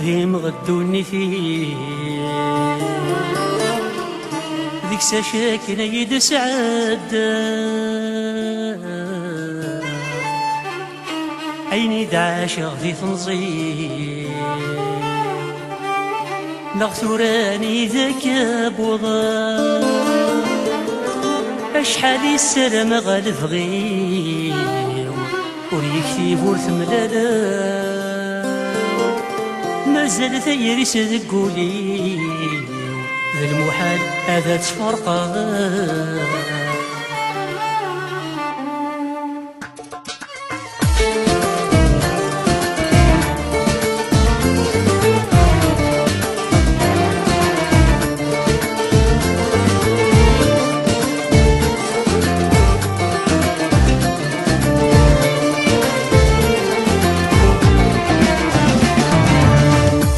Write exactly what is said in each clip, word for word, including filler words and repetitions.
Dimeɣ ddunit-i, deg-s acakken ay d-sɛedda. Ayen i d-ɛaceɣ di temẓi, neɣ tura anida k-wwḍeɣ. Acḥal i ssarameɣ a lebɣi-w, ur yektib ur temlal. Mazal tayri-s deg wul-iw, d lmuḥal ad tt-ferqeɣ.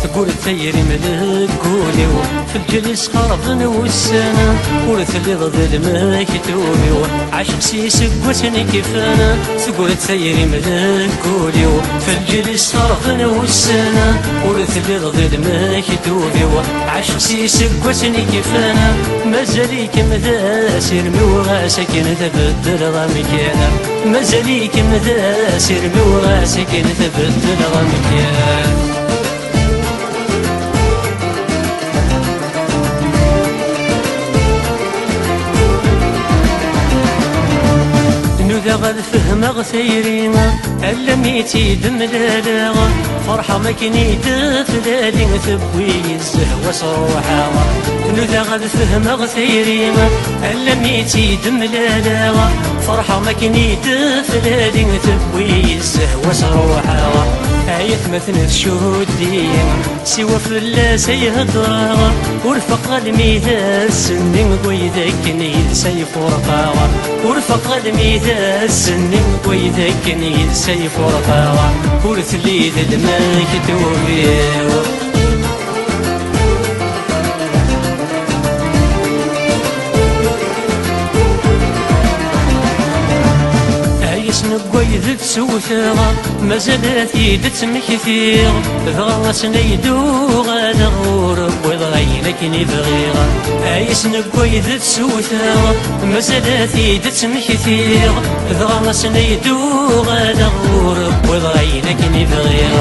Teggul tayri-m deg wul-iw, f lǧal-is xerben wussan. Ur telliḍ d lmektub-iw, ɛaceɣ s yiseggasen i k-ifan. Teggul tayri-m deg wul-iw, f lǧal-is xerben wussan. Ur telliḍ d lmektub-iw, ɛaceɣ s yiseggasen i k-ifan. Mazal-ikem d asirem-iw, ɣas akken tbeddleḍ amkan. Mazal-ikem d asirem-iw, ɣas akken tbeddleḍ amkan. Nudaɣ ad fehmeɣ tayri, allammi tt-id-mlaleɣ. Ferḥeɣ makken i d-tlali, tewwi-yi zzehwa s ruḥeɣ. Nudaɣ ad fehmeɣ tayri, allammi tt-id-mlaleɣ. Ferḥeɣ makken i d-tlali, tewwi-yi zzehwa s ruḥeɣ. Ay atmaten tcuddi, siwa fell-as ay heddreɣ. Ur faqeɣ almi d ass-nni n wayed akken yid-s ay furqeɣ. Ur faqeɣ almi d ass-nni n wayed akken yid-s ay furqeɣ. Ur telli d lmektub-iw. Ay ass n wayed d sewteɣ, mazal ad t-id-ttmektiɣ. Dɣa ass-nni d-uɣaleɣ, ur wwiḍeɣ ayen akken i bɣiɣ. Ay ass n wayed d sewteɣ, mazal ad t-id-ttmektiɣ. Dɣa ass-nni d-uɣaleɣ, ur wwiḍeɣ ayen akken i bɣiɣ.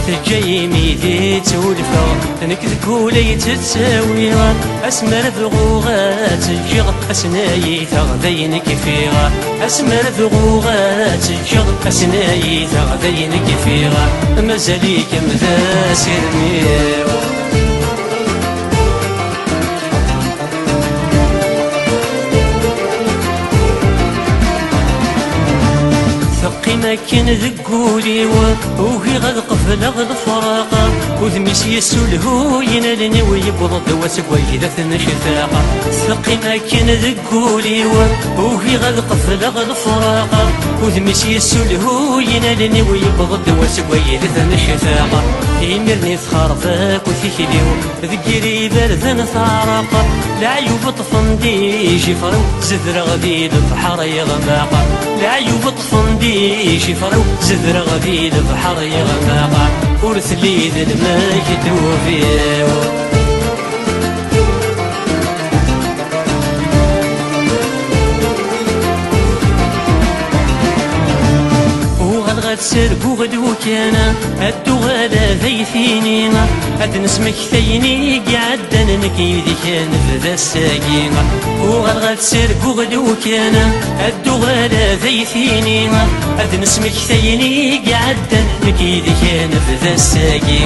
Teǧǧa-yi mi d-ttwulfeɣ, nekk deg wul ay tt-ttawiɣ. Asmi ara bɣuɣ ad tt-ǧǧeɣ, ass-nni ay taɣ d ayen kfiɣ. Asmi ara bɣuɣ ad tt-ǧǧeɣ, ass-nni ay taɣ d ayen kfiɣ. Mazal-ikem d asirem-iw. Teqqim akken deg wul-iw, ugiɣ ad qebleɣ lefraq. Udem-is yessulhuyen allen-iw, yewweḍ-d wass n wayed ad t-nectaq. Teqqim akken deg wul-iw, ugiɣ ad qebleɣ lefraq. Udem-is yessulhuyen allen-iw, yewweḍ-d wass n wayed ad t-nectaq. Imir-nni texreb akk tikli-w, deg yiri iberden teɛreq. Leɛyub ṭṭfen-d ijifer-iw, zedreɣ di lebḥer yeɣmeq. Leɛyub ṭṭfen-d ijifer-iw, zedreɣ di lebḥer yeɣmeq. Ur telli d lmektub-iw. Uɣaleɣ ad serguɣ lukan, ad d-uɣal ad ay-t-ini, ad d-nesmekti ayen i iɛeddan, nekk yid-k ad nebda ass-agi. Uɣaleɣ ad serguɣ lukan, ad d-uɣal ad ay-t-ini, ad d-nesmekti ayen i iɛeddan, nekk yid-k ad nebda ass-agi.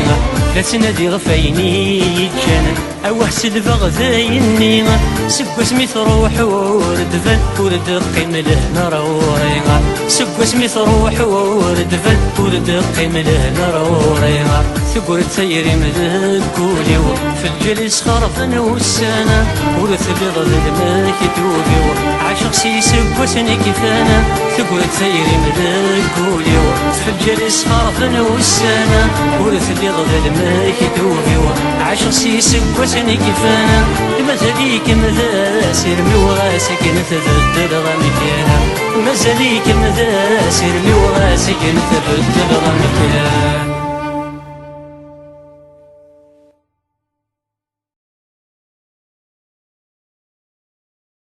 La ttnadiɣ ɣef wayen i yi-ǧǧan, awah selbeɣ dayenni. Seg wasmi truḥ ur d-tban, ur d-teqqim lehna ɣur-i. Seg wasmi truḥ ur d-tban, ur d-teqqim lehna ɣur-i. Teggul tayri-m deg wul-iw, f lǧal-is xerben wussan. Ur telliḍ d lmektub-iw, ɛaceɣ s yiseggasen i k-ifan. Teggul tayri-m deg wul-iw, f lǧal-is xerben wussan. Ur telliḍ d lmektub-iw, ɛaceɣ s yiseggasen i k-ifan. Mazal-ikem d asirem-iw, ɣas akken tbeddleḍ amkan. Mazal-ikem d asirem-iw, ɣas akken tbeddleḍ amkan.